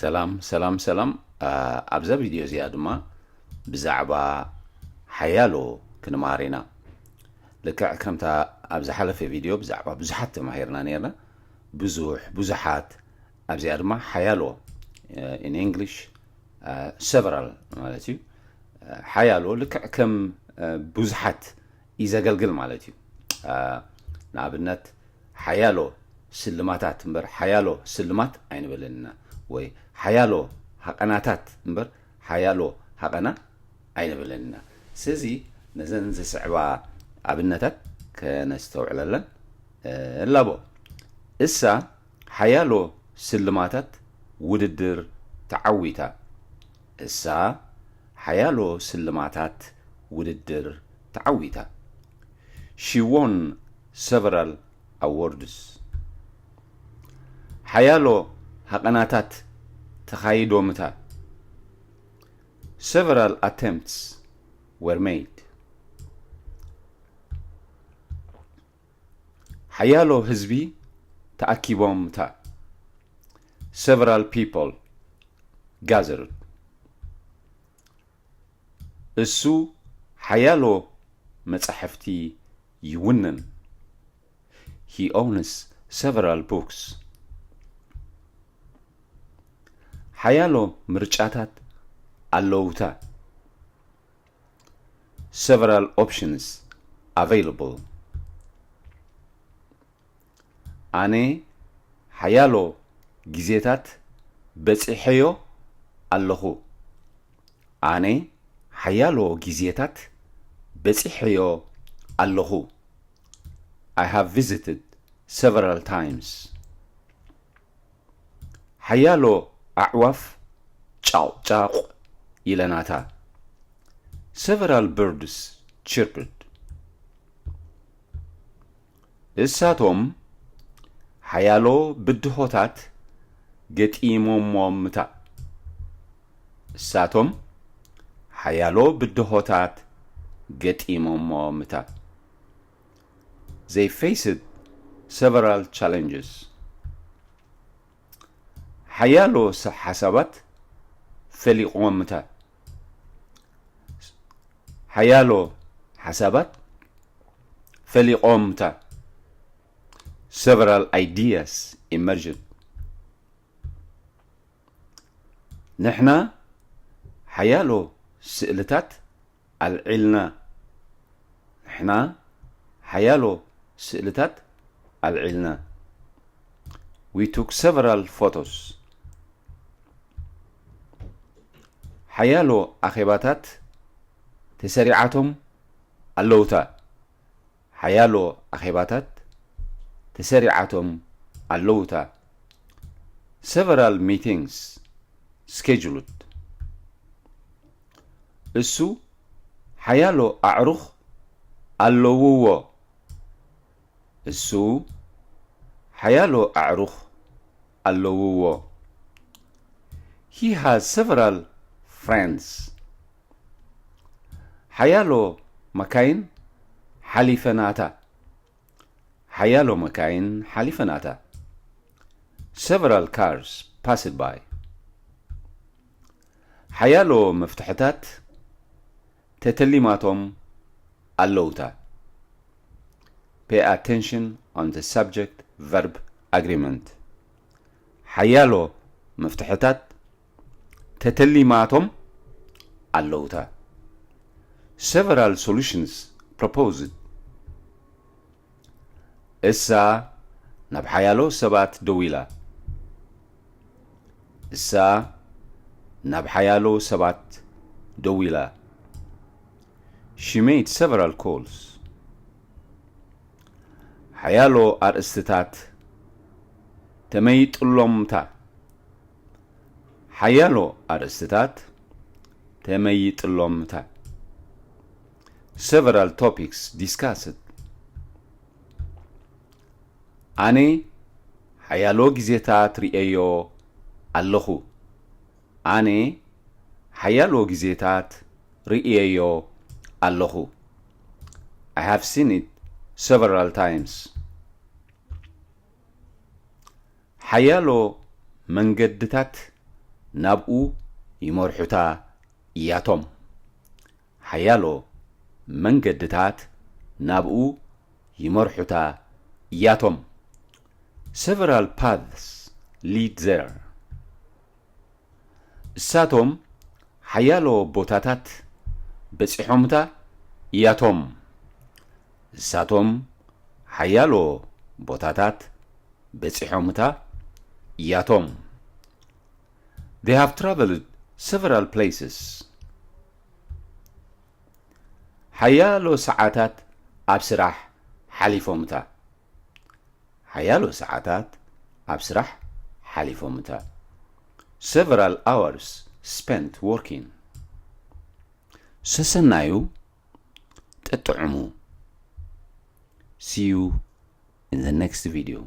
ሰላም ሰላም ሰላም። ኣብዛ ቪድዮ እዚኣ ድማ ብዛዕባ ሓያሎ ክንመሃር ኢና። ልክዕ ከምታ ኣብ ዝሓለፈ ቪድዮ ብዛዕባ ብዙሓት ተማሂርና ነርና። ብዙሕ፣ ብዙሓት። ኣብዚኣ ድማ ሓያሎ፣ in English several ማለት እዩ። ሓያሎ ልክዕ ከም ብዙሓት እዩ ዘገልግል ማለት እዩ። ንኣብነት ሓያሎ ስልማታት እምበር ሓያሎ ስልማት ኣይንብልን ኢና፣ ወይ ሓያሎ ሃቐናታት እምበር ሓያሎ ሃቐና ኣይንብልን ኢና። ስለዚ ነዘን ዝስዕባ ኣብነታት ከነስተውዕለለን እላቦ። እሳ ሓያሎ ስልማታት ውድድር ተዓዊታ። እሳ ሓያሎ ስልማታት ውድድር ተዓዊታ። She won several awards. ሓያሎ ሃቐናታት ተኻይዶምታ። Several attempts were made. ሓያሎ ህዝቢ ተኣኪቦምታ። Several people gathered. እሱ ሓያሎ መጻሕፍቲ ይውንን። He owns several books. ሓያሎ ምርጫታት ኣለውታ። Several options available. ኣነ ሓያሎ ግዜታት በጺሐዮ ኣለኹ። ኣነ ሓያሎ ግዜታት በጺሐዮ ኣለኹ። I have visited several times. ሓያሎ ኣዕዋፍ ጫቕ ጫቕ ኢለናታ። Several birds chirped. እሳቶም ሓያሎ ብድሆታት ገጢሞሞምታ። እሳቶም ሓያሎ ብድሆታት ገጢሞሞምታ። They faced several challenges. ሓያሎ ሓሳባት ፈሊቖምታ። ሓያሎ ሓሳባት ፈሊቖምታ። Several ideas emerged. ንሕና ሓያሎ ስእልታት ኣልዒልና። ንሕና ሓያሎ ስእልታት ኣልዒልና። We took several photos. ሓያሎ ኣኼባታት ተሰሪዓቶም ኣለውታ። ሓያሎ ኣኼባታት ተሰሪዓቶም ኣለውታ። Several meetings scheduled. እሱ ሓያሎ ኣዕሩኽ ኣለውዎ። እሱ ሓያሎ ኣዕሩኽ ኣለውዎ። He has several friends. ሓያሎ መካይን ሓሊፈናታ። ሓያሎ መካይን ሓሊፈናታ። Several cars passed by. ሓያሎ መፍትሕታት ተተሊማቶም ኣለውታ። Pay attention on the subject verb agreement. ሓያሎ መፍትሕታት ተተሊማቶም ኣለውታ። Several solutions proposed. እሳ ናብ ሓያሎ ሰባት ደዊላ። እሳ ናብ ሓያሎ ሰባት ደዊላ። She made several calls. ሓያሎ ኣርእስትታት ተመይጥሎምታ። ሓያሎ ኣርእስትታት ተመይጥሎምታ። Several topics discussed. ኣነ ሓያሎ ግዜታት ርእየዮ ኣለኹ። ኣነ ሓያሎ ግዜታት ርእየዮ ኣለኹ። I have seen it several times. ሓያሎ መንገድታት ናብኡ ይመርሑታ እያቶም። ሓያሎ መንገድታት ናብኡ ይመርሑታ እያቶም። Several paths lead there. እሳቶም ሓያሎ ቦታታት በጺሖምታ እያቶም። እሳቶም ሓያሎ ቦታታት በጺሖምታ እያቶም። They have traveled several places. ሓያሎ ሰዓታት ኣብ ስራሕ ሓሊፎምታ። ሓያሎ ሰዓታት ኣብ ስራሕ ሓሊፎምታ። Several hours spent working. ሰሰናዩ ጠጥዕሙ። See you in the next video.